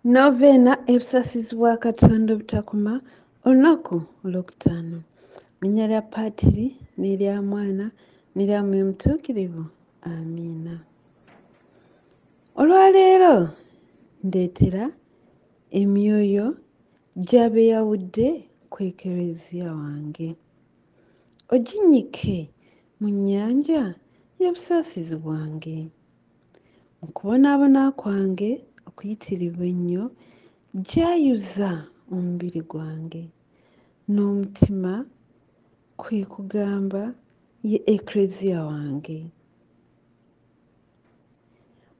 Noveena ebusaasizi bwa Katonda obutakoma olunaku olwokutaano. Mu linnya lya Paatiri n'erya Mwana n'erya Mwoyo Mutuukirivu. Amiina. Olwaleero ndeetera emyoyo gy'abeeyawudde ku Ekereziya wange. Oginnyike mu nnyanja y'obusaasizi bwange. Mu kubonaabona kwange okuyitirivu ennyo gyayuza omubiri gwange n'omutima kwe kugamba ye Ekereziya wange.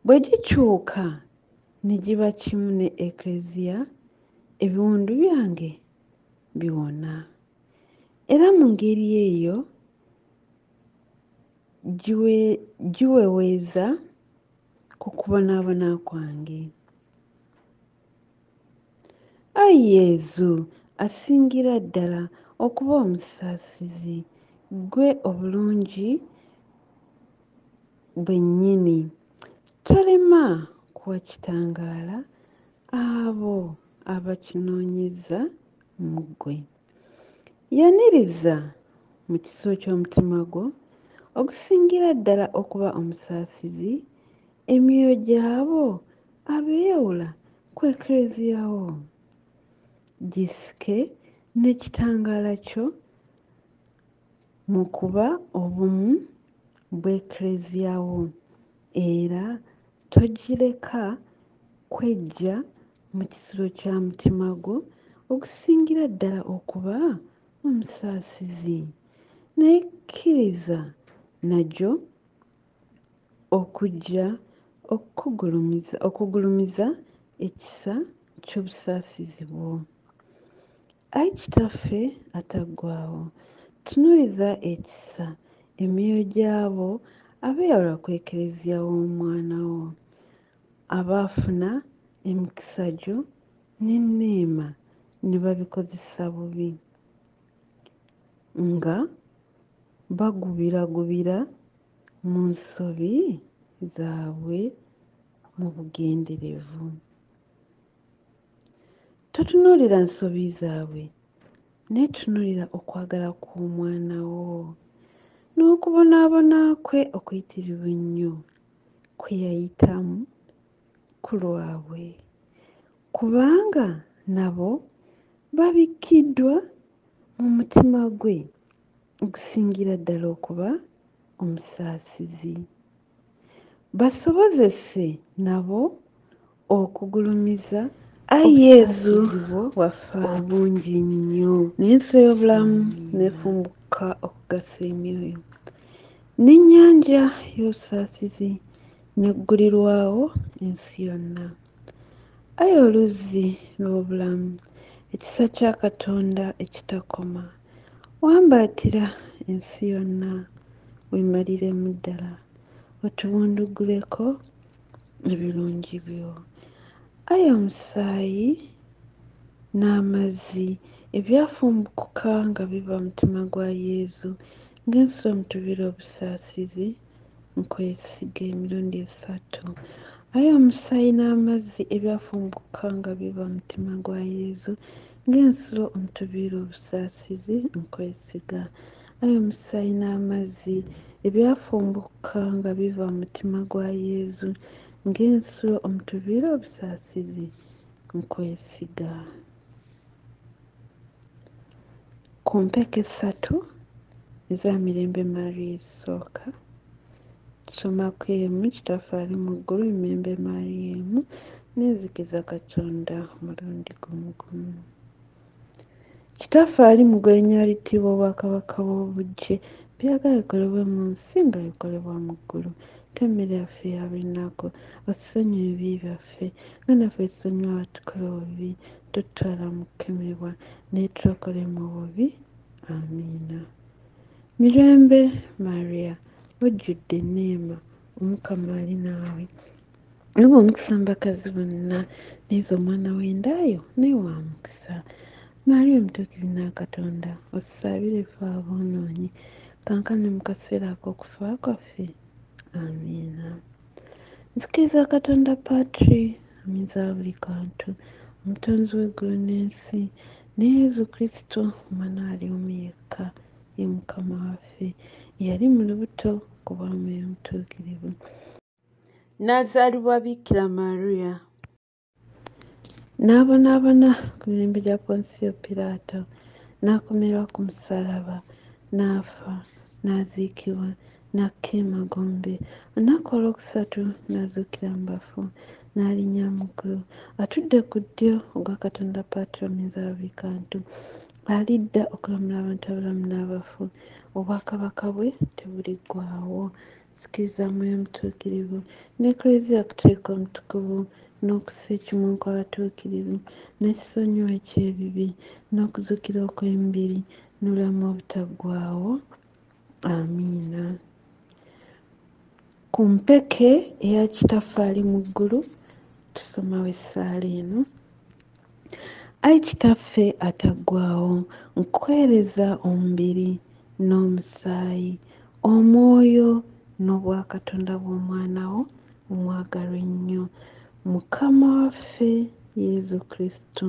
Bwe gikyuka ne giba kimu ne Ekereziya, ebiwundu byange biwona. Era mu ngeri eyo giweweeza ku kubonaabona kwange. Ayi Yezu asingira ddala okuba omusaasizi, ggwe obulungi bwennyini, tolema kuwa kitangaala abo abakinoonyeza mu ggwe. Yaniriza mu kisulo ky'omutima gwo ogusingira ddala okuba omusaasizi emyoyo gy'abo abeeyawula ku Ekereziya wo. Gisike n'ekitangaala kyo mu kuba obumu bw'Ekereziya wo era togireka kweggya mu kisulo kya mutima gwo ogusingira ddala okuba omusaasizi. Naye kkiriza nagyo okujja okugulumiza ekisa ky'obusaasizi bwo. Ayi Kitaffe ataggwaawo, tunuuliza ekisa emyoyo gy'abo abeeyawula ku Ekereziya w'Omwana wo, abaafuna emikisa gyo n'enneema ne babikozesa bubi, nga bagubiragubira mu nsobi zaabwe mu bugenderevu. Totunuulira nsobi zaabwe, naye tunuulira okwagala kw'Omwana wo n'okubonaabona kwe okuyitirivu ennyo kwe yayitamu ku lwabwe, kubanga nabo babikkiddwa mu mutima gwe ogusingira ddala okuba omusaasizi. Basobozese nabo okugulumiza Ayi Yezu obusaasizi bwo waffe obungi ennyo. N'ensulo y'obulamu Amiina. n'efumbuka okugasa emyoyo. N'ennyanja y'obusaasizi n'eggulirwawo ensi yonna. Ayi oluzzi lw'obulamu, ekisa kya Katonda ekitakoma, wambaatira ensi yonna weemaliremu ddala, otubunduguleko ebirungi byo. Ayi omusaayi n'amazzi ebyafumbukuka nga biva mu mutima gwa Yezu ng'ensulo omutuviira obusaasizi, nkwesiga emirundi esatu. Ayi omusaayi n'amazzi ebyafumbukuka nga biva mu mutima gwa Yezu ng'ensulo omutuviira obusaasizi, nkwesiga. Ayi omusaayi n'amazzi ebyafumbukuka nga biva mu mutima gwa Yezu ng'ensulo omutuviira obusaasizi, nkwesiga. Ku mpeke essatu eza Mirembe Maria esooka, tusomako emu Kitaffe ali mu ggulu, Mirembe Maria emu, n'enzikiza Katonda omulundi gumu gumu. Kitaffe ali mu ggulu erinnya litiibwa obwakabaka bw'obujje, byagala bikolebwe mu nsi nga bikolebwa mu ggulu. Tuwe emmere yaffe eya buli lunaku, otusonyiwe ebibi byaffe nga naffe tusonyiwa abatukola obubi, totutwala mu kukemebwa, naye tulokole mu bubi. Amiina. Mirembe Maria, ojjudde enneema, Omukama ali naawe. Nawe omukisa mu bakazi bonna, naye omwana w'endaayo naye wa mukisa. Maria Omutuukirivu Nnakatonda, otusaabire ffe aboonoonyi, kaakano mu kaseera ak'okufa kwaffe. Amiina. Nzikiriza Katonda Patri Omuyinza wa buli kantu, Omutonzi w'eggulu n'ensi, ne Yesu Kristo, Omwana we ali omu yekka, ye Mukama waffe, eyali mu lubuto ku bwa Mwoyo Mutuukirivu. N'azaalibwa Bikira Maria. N'abonaabona ku mirembe gya Ponsiyo Piraato, n'akomererwa ku musaalaba, n'afa, n'aziikibwa, n'akka emagombe. Olunaku olwokusatu n'azuukira mu bafu, n'alinnya mu ggulu, atudde ku ddyo ogwa Katonda Patri Omuyinza wa buli kantu. Alidda okulamula abantu abalamu n'abafu, obwakabaka bwe tebuliggwaawo. Nzikiriza Mwoyo Mutuukirivu, n'Eklezia Katolika Omutukuvu, n'okussa ekimu kw'abatuukirivu, n'ekisonyiwo eky'ebibi, n'okuzuukira okw'emibiri, n'obulamu obutaggwaawo. Amiina. Ku mpeke eya Kitaffe ali mu ggulu tusomawo essaala eno. Ayi Kitaffe ataggwaawo, nkuweereza omubiri n'omusaayi, omwoyo n'obwakatonda bw'Omwana wo omwagalwa ennyo, Mukama waffe Yesu Kristo,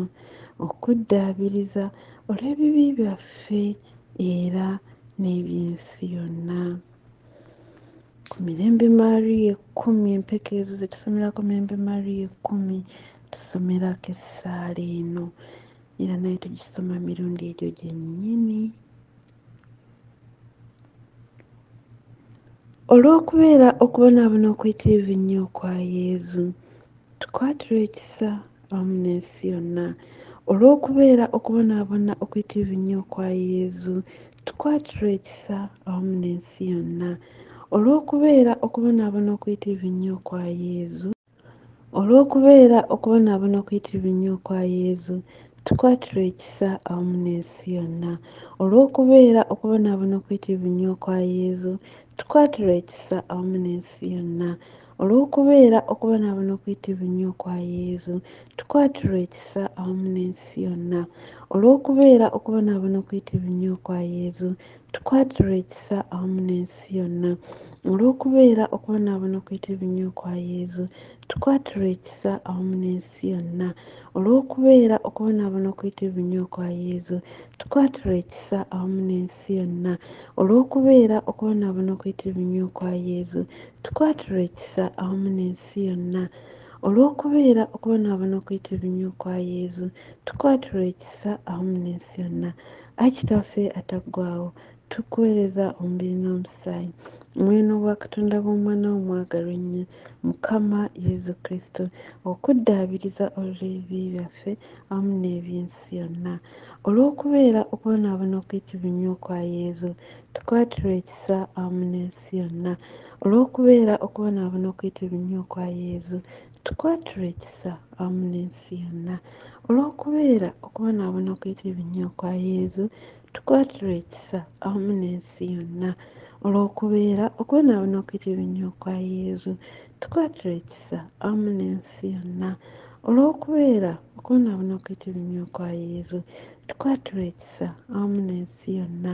okuddaabiriza olw'ebibi byaffe era n'eby'ensi yonna. Ku Mirembe Maria ekkumi, empeke ezo ze tusomerako Mirembe Maria ekkumi, tusomerako essaala eno era naye tugisoma mirundi egyo gyennyini. Olw'okubeera okubonaabona okuyitirivu ennyo okwa Yesu, tukwatirwe ekisa awamu n'ensi yonna. Olw'okubeera okubonaabona okuyitirivu ennyo okwa Yesu, tukwatirwe ekisa awamu n'ensi yonna. Olw'okubeera okubonaabona okuyitirivu ennyo okwa Yesu, olw'okubeera okubonaabona okuyitirivu ennyo okwa Yesu, tukwatirwe ekisa awamu n'ensi yonna. Olw'okubeera okubonaabona okuyitirivu ennyo okwa Yesu, tukwatirwe ekisa awamu n'ensi yonna. Olw'okubeera okubonaabona okuyitirivu ennyo okwa Yesu, tukwatirwe ekisa awamu n'ensi yonna. Olw'okubeera okubonaabona okuyitirivu ennyo okwa Yesu, tukwatirwe ekisa awamu n'ensi yonna. Olw'okubeera okubonaabona okuyitirivu ennyo okwa Yesu, tukwatirwe ekisa awamu n'ensi yonna. Olw'okubeera okubonaabona okuyitirivu ennyo okwa Yesu, tukwatirwe ekisa awamu n'ensi yonna. Olw'okubeera okubonaabona okuyitirivu ennyo okwa Yesu, tukwatirwe ekisa awamu n'ensi yonna. Olw'okubeera okubonaabona okuyitirivu ennyo okwa Yesu, tukwatirwe ekisa awamu n'ensi yonna. Ayi Kitaffe ataggwaawo, tukuweereza omubiri n'omusaayi, omwoyo n'obwakatonda bw'Omwana wo omwagalwa ennyo, Mukama Yesu Kristo, okuddaabiriza olw'ebibi byaffe awamu n'eby'ensi yonna. Olw'okubeera okubonaabona okuyitirivu ennyo okwa Yesu, tukwatirwe ekisa awamu n'ensi yonna. Olw'okubeera okubonaabona okuyitirivu ennyo okwa Yesu, tukwatirwe ekisa awamu n'ensi yonna. Olw'okubeera okubonaabona okuyitirivu ennyo okwa Yesu, tukwatirwe ekisa awamu n'ensi yonna. Olw'okubeera okubonaabona okuyitirivu ennyo okwa Yesu, tukwatirwe ekisa awamu n'ensi yonna. Olw'okubeera okubonaabona okuyitirivu ennyo okwa Yesu, tukwatirwe ekisa awamu n'ensi yonna.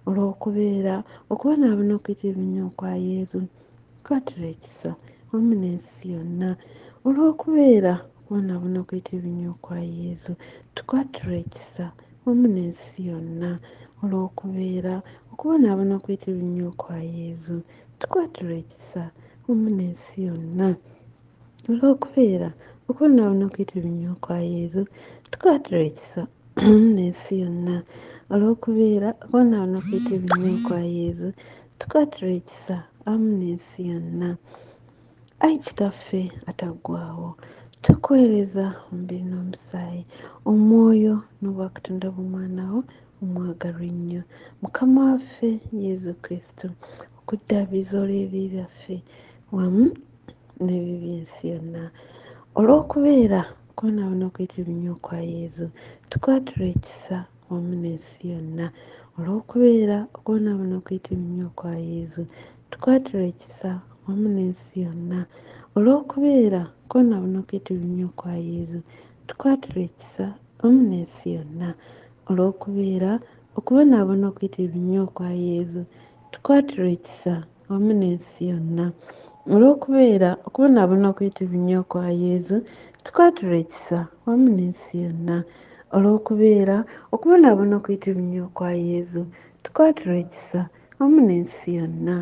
Olw'okubeera okubonaabona okuyitirivu ennyo okwa Yesu, tukwatirwe ekisa awamu n'ensi yonna. Olw'okubeera okubonaabona okuyitirivu ennyo okwa Yesu, tukwatirwe ekisa awamu n'ensi yonna. Olw'okubeera okubonaabona okuyitirivu ennyo okwa Yesu, tukwatirwe ekisa awamu n'ensi yonna. Olw'okubeera okubonaabona okuyitirivu ennyo okwa Yesu, tukwatirwe ekisa awamu n'ensi yonna. Olw'okubeera okubonaabona okuyitirivu ennyo okwa Yesu, tukwatirwe ekisa awamu n'ensi yonna. Ayi Kitaffe ataggwaawo, tukuweereza omubiri n'omusaayi, omwoyo n'obwakatonda bw'Omwana wo omwagalwa ennyo, Mukama waffe Yesu Kristo, okuddaabiriza olw'ebibi byaffe wamu n'ebibi by'ensi yonna. Olw'okubeera okubonaabona okuyitirivu ennyo okwa Yesu, tukwatirwe ekisa wamu n'ensi yonna. Olw'okubeera okubonaabona okuyitirivu ennyo okwa Yesu, tukwatirwe ekisa wamu n'ensi yonna. Olw'okubeera okubonaabona okuyitirivu ennyo okwa Yesu, tukwatirwe ekisa wamu n'ensi yonna. Olw'okubeera okubonaabona okuyitirivu ennyo okwa Yesu, tukwatirwe ekisa wamu n'ensi yonna. Olw'okubeera okubonaabona okuyitirivu ennyo okwa Yesu, Tukwatulwa ekisa wamu n'ensi yonna. Olw'okubeera okubonaabona okuyitirivu ennyo okwa Yezu, tukwatulwa ekisa wamu n'ensi yonna.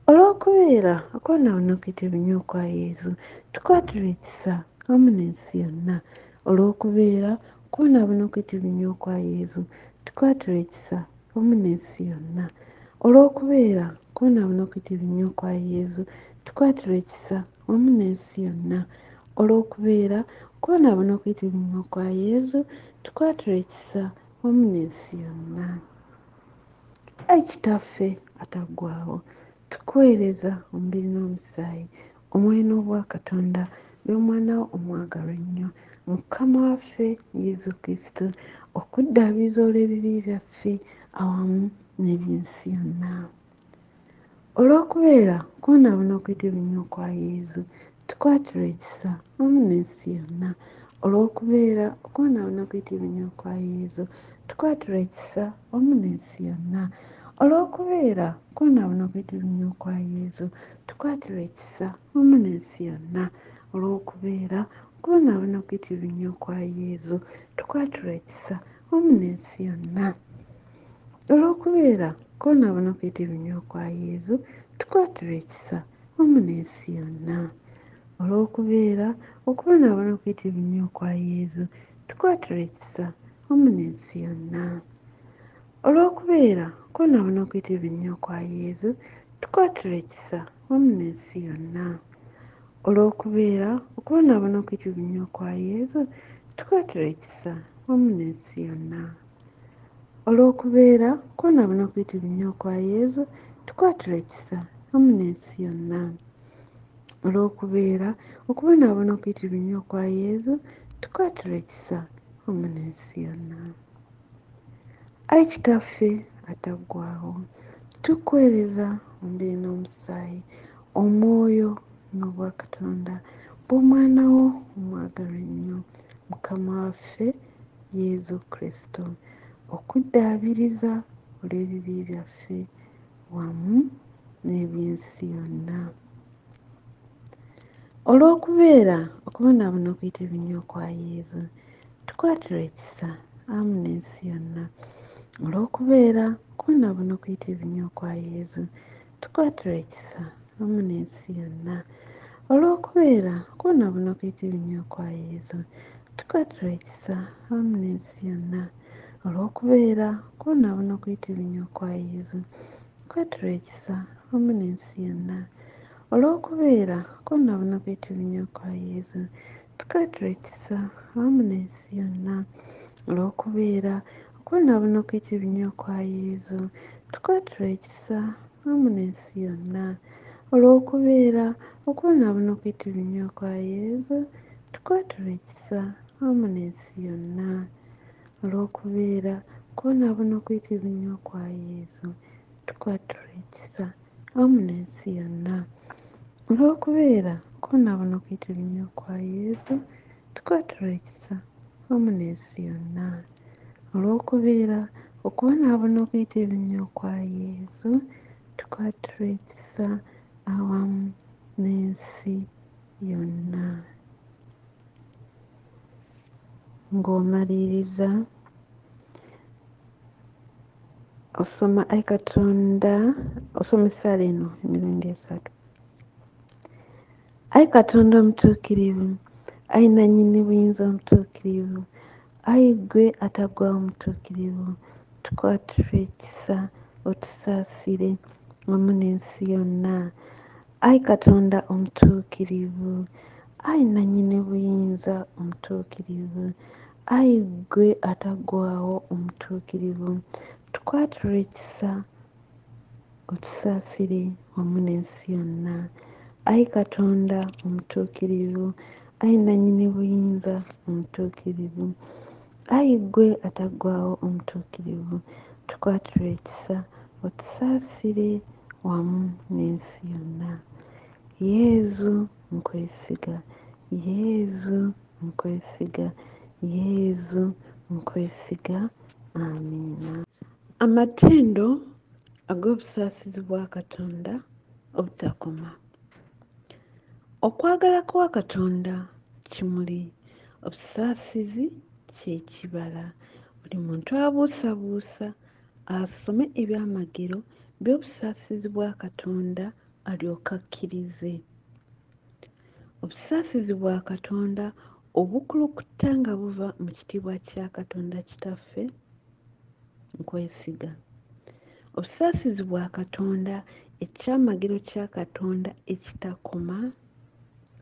Olw'okubeera okubonaabona okuyitirivu ennyo okwa Yezu, tukwatulwa ekisa wamu n'ensi yonna. Olw'okubeera okubonaabona okuyitirivu ennyo okwa Yezu, tukwatulwa ekisa wamu n'ensi yonna. Olw'okubeera okubonaabona okuyitirivu ennyo okwa Yezu, tukwatulwa ekisa wamu n'ensi yonna. Olw'okubeera okubonaabona okuyitirivu ennyo okwa Yezu, tukwatulwa ekisa wamu n'ensi yonna. Ayi Kitaffe ataggwaawo, tukuweereza omubiri n'omusaayi, omwoyo n'obwakatonda by'Omwana wo omwagalwa ennyo, Mukama waffe Yezu Kristo, okuddaabiriza olw'ebibi byaffe awamu n'eby'ensi yonna. Olw'okubeera okubonaabona okuyitirivu ennyo okwa Yezu, tukwatulwa ekisa wamu n'ensi yonna. Olw'okubeera okubonaabona okuyitirivu ennyo okwa Yezu, tukwatulwa ekisa wamu n'ensi yonna. Olw'okubeera okubonaabona okuyitirivu ennyo okwa Yezu, tukwatulwa ekisa wamu n'ensi yonna. Olw'okubeera okubonaabona okuyitirivu ennyo okwa Yezu, tukwatulwa ekisa wamu n'ensi yonna. Olw'okubeera okubonaabona okuyitirivu ennyo okwa Yezu, tukwatulwa ekisa wamu n'ensi yonna. Olw'okubeera okubonaabona okuyitirivu ennyo okwa Yezu, tukwatulwa ekisa wamu n'ensi yonna. Olw'okubeera okubonaabona okuyitirivu ennyo okwa Yezu, tukwatulwa ekisa wamu n'ensi yonna. Olw'okubeera okubonaabona okuyitirivu ennyo okwa Yezu, tukwatulwa ekisa wamu n'ensi yonna. Olw'okubeera okubonaabona okuyitirivu ennyo okwa Yezu, tukwatulwa ekisa wamu n'ensi yonna. Olw'okubeera okubonaabona okuyitirivu ennyo okwa Yezu, tukwatulwa ekisa wamu n'ensi yonna. Ayi Kitaffe ataggwaawo, tukuweereza omubiri n'omusaayi, omwoyo n'obwakatonda bw'Omwana wo omwagalwa ennyo, Mukama waffe Yezu Kristo, okuddaabiriza olw'ebibi byaffe wamu n'eby'ensi yonna. Olw'okubeera okubonaabona okuyitirivu ennyo okwa Yezu, tukwatulwa ekisa awamu n'ensi yonna. Olw'okubeera okubonaabona okuyitirivu ennyo okwa Yezu, tukwatulwa ekisa wamu n'ensi yonna. Olw'okubeera okubonaabona okuyitirivu ennyo okwa Yezu, tukwatulwa ekisa awamu n'ensi yonna. Olw'okubeera okubonaabona okuyitirivu ennyo okwa Yezu, tukwatulwa ekisa wamu n'ensi yonna. Olw'okubeera okubonaabona okuyitirivu ennyo okwa Yezu, tukwatulwa ekisa awamu n'ensi yonna. Olw'okubeera okubonaabona okuyitirivu ennyo okwa Yezu, tukwatulwa ekisa wamu n'ensi yonna. Olw'okubeera okubonaabona okuyitirivu ennyo okwa Yezu, tukwatulwa ekisa wamu n'ensi yonna. Olw'okubeera okubonaabona okuyitirivu ennyo okwa Yezu, tukwatulwa ekisa awamu n'ensi yonna. Olw'okubeera okubonaabona okuyitirivu ennyo okwa Yezu, tukwatulwa ekisa wamu n'ensi yonna. Olw'okubeera okubonaabona okuyitirivu ennyo okwa Yezu, tukwatulwa ekisa awamu n'ensi yonna. Ng'omaliriza osoma Ayi Katonda, osoma essaala eno emirundi esatu. Ayi Katonda omutuukirivu, ayi nannyini buyinza omutuukirivu, ayi ggwe ataggwaawo omutuukirivu, tukwatulwa ekisa otusaasire wamu n'ensi yonna. Ayi Katonda omutuukirivu, ayi nannyini buyinza omutuukirivu, ayi ggwe ataggwaawo omutuukirivu, tukwatulwa ekisa otusaasire wamu n'ensi yonna. Ayi Katonda omutuukirivu, ayi nannyini buyinza omutuukirivu, ayi ggwe ataggwaawo omutuukirivu, tukwatulwa ekisa otusaasire wamu n'ensi yonna. Yezu nkwesiga, Yezu nkwesiga, Yezu nkwesiga. Amiina. Amatendo ag'obusaasizi bwa Katonda obutakoma. Okwagala kwa Katonda kimuli Obusaasizi kye kibala. Buli muntu abuusabuusa asome ebyamagero by'obusaasizi bwa Katonda alyoke akkirize. Obusaasizi bwa Katonda obukulukuta nga buva mu kitiibwa kya Katonda Kitaffe, nkwesiga. Obusaasizi bwa Katonda, ekyamagero kya Katonda ekitakoma,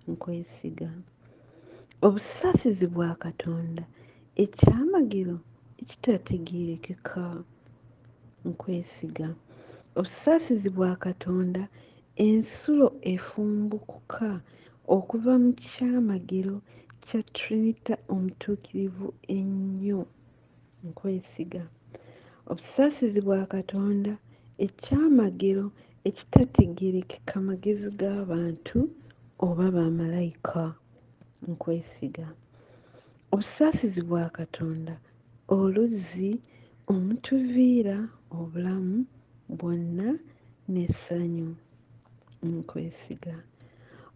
nkwesiga. Obusaasizi bwa Katonda, ekyamagero ekitategeerekeka, nkwesiga. Obusaasizi bwa Katonda, ensulo efumbukuka okuva mu kyamagero kya Trinita Omutuukirivu ennyo, nkwesiga. Obusaasizi bwa Katonda, ekyamagero ekitategeerekeka magezi g'abantu oba bamalayika, nkwesiga. Obusaasizi bwa Katonda, oluzzi omutuviira obulamu bwonna n'essanyu, nkwesiga.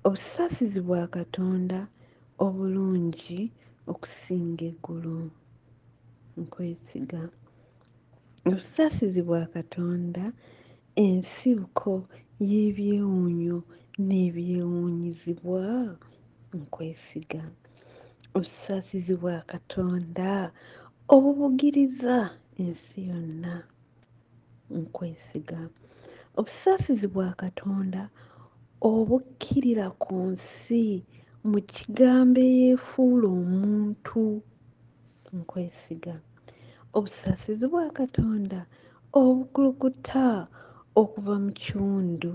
Obusaasizi bwa Katonda obulungi okusinga eggulu, nkwesiga. Obusaasizi bwa Katonda, ensibuko y'ebyewuunyo n'ebyewuunyizibwa, nkwesiga. Obusaasizi bwa Katonda obubugiriza ensi yonna, nkwesiga. Obusaasizi bwa Katonda obukkirira ku nsi mu kigambo eyeefuula omuntu, nkwesiga. Obusaasizi bwa Katonda obukulukuta okuva mu kiwundu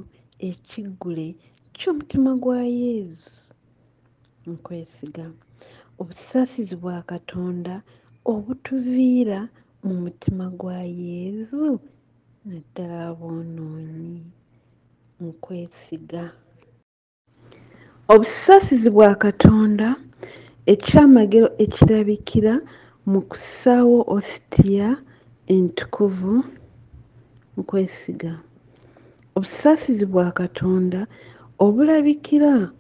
ekiggule ky'omutima gwa Yezu, nkwesiga. Obusaasizi bwa Katonda obutuviira mu mutima gwa Yezu naddala aboonoonyi, nkwesiga. Obusaasizi bwa Katonda, ekyamagero ekirabikira mu kussaawo Ositiya entukuvu, nkwesiga. Obusaasizi bwa Katonda obulabikira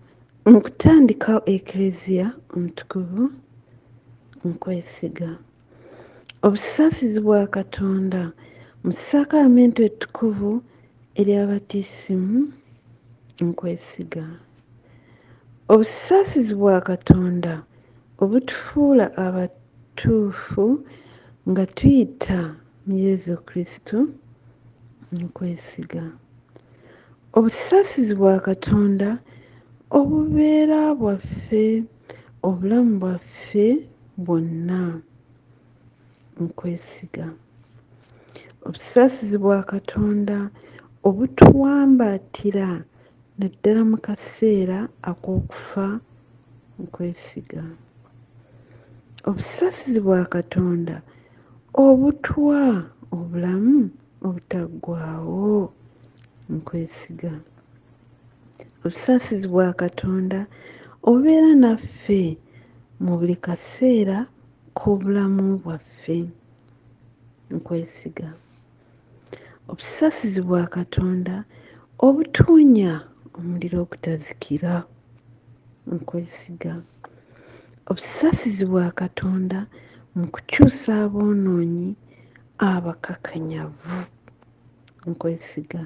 mu kutandikawo Ekleziya Omutukuvu, nkwesiga. Obusaasizi bwa Katonda mu ssakramentu ettukuvu erya Batisimu, nkwesiga. Obusaasizi bwa Katonda obutufuula abatuufu nga tuyita mu Yezu Kristo, nkwesiga. Obusaasizi bwa Katonda obubeera bwaffe, obulamu bwaffe bwonna, nkwesiga. Obusaasizi bwa Katonda obutuwambaatira naddala mu kaseera ak'okufa, nkwesiga. Obusaasizi bwa Katonda obutuwa obulamu obutaggwaawo, nkwesiga. Obusaasizi bwa Katonda obubeera naffe mu buli kaseera k'obulamu bwaffe, nkwesiga. Obusaasizi bwa Katonda obutuwonya omuliro ogutazikira, nkwesiga. Obusaasizi bwa Katonda mu kukyusa aboonoonyi abakakanyavu, nkwesiga.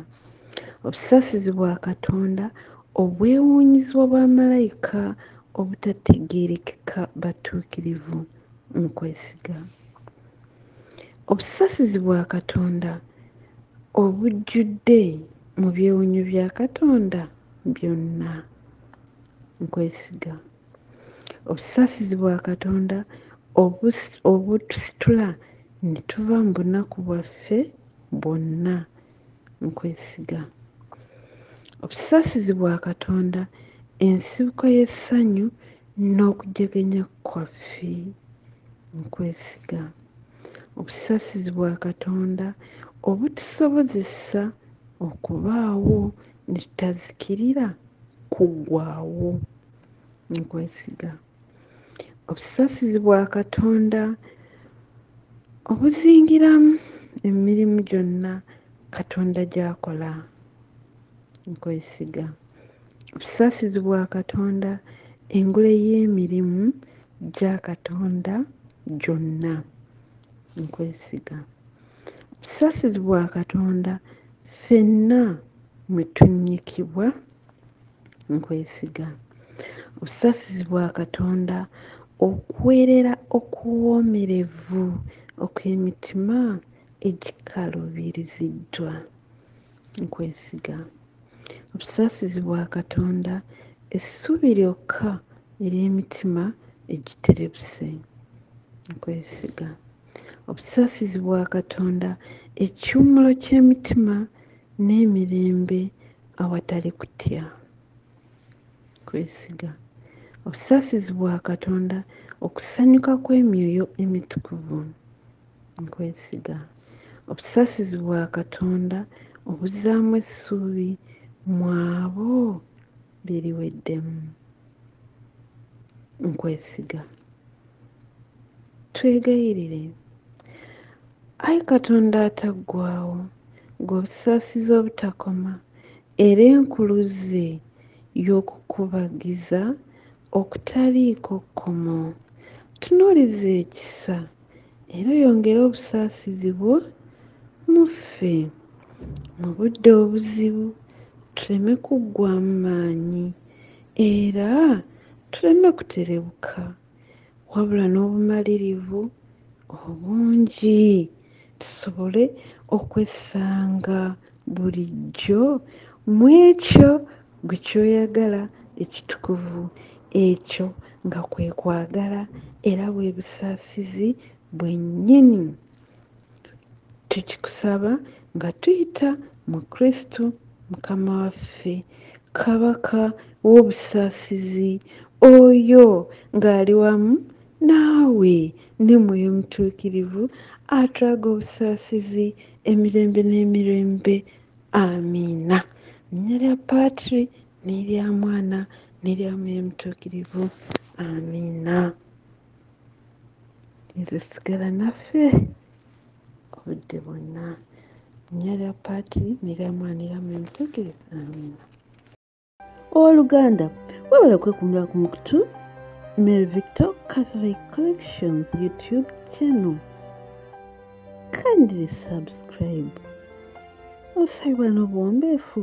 Obusaasizi bwa Katonda obwewuunyizibwa bamalayika obutategeerekeka batuukirivu, nkwesiga. Obusaasizi bwa Katonda obujjudde mu byewuunyo bya Katonda byonna, nkwesiga. Obusaasizi bwa Katonda obutusitula ne tuva mu bunaku bwaffe bwonna, nkwesiga. Obusaasizi bwa Katonda ensibuko y'essanyu n'okujaganya kwaffe, nkwesiga. Obusaasizi bwa Katonda obutusobozesa okubaawo ne tutazikirira kuggwaawo, nkwesiga. Obusaasizi bwa Katonda obuzingiramu emirimu gyonna Katonda gy'akola, nkwesiga. Obusaasizi bwa Katonda engule y'emirimu gya Katonda gyonna, nkwesiga. Obusaasizi bwa Katonda ffenna mwe tunnyikibwa, nkwesiga. Obusaasizi bwa Katonda okuweerera okuwoomerevu okw'emitima egikaluubiriziddwa, nkwesiga. Obusaasizi bwa Katonda essuubi lyokka ery'emitima egiterebuse, nkwesiga. Obusaasizi bwa Katonda ekiwummulo ky'emitima n'emirembe awatali kutya, nkwesiga. Obusaasizi bwa Katonda okusanyuka kw'emyoyo emitukuvu, nkwesiga. Obusaasizi bwa Katonda obuzzaamu essuubi mu abo beriweddemu, nkwesiga. Twegayirire. Ayi Katonda ataggwaawo, ggwe obusaasizi obutakoma era enkuluze y'okukubagiza okutaliiko kkomo, tunuulize ekisa era oyongere obusaasizi bwo mu ffe mu budde obuzibu, tuleme kuggwaamu maanyi era tuleme kuterebuka, wabula n'obumalirivu obungi tusobole okwessanga bulijjo mu ekyo ggwe ky'oyagala ekitukuvu, ekyo nga kwe kwagala era bwe busaasizi bwennyini. Tukikusaba nga tuyita mu Kristo Mukama waffe, Kabaka w'obusaasizi, oyo ng'ali wamu naawe ne Mwoyo Mutuukirivu atulaga obusaasizi emirembe n'emirembe. Amiina. Mu linnya lya Patri n'erya Mwana n'erya Mwoyo Mutuukirivu. Amiina. Yezu sigala naffe obudde bwonna. Mu linnya lya Patri n'erya Mwana n'erya Mwoyo Mutuukirivu. Amiina. Owooluganda, webale kwekuumira ku mukutu Mary Victor Catholic Collections YouTube channel. Kindly subscribe. Osabibwa n'obuwombeefu.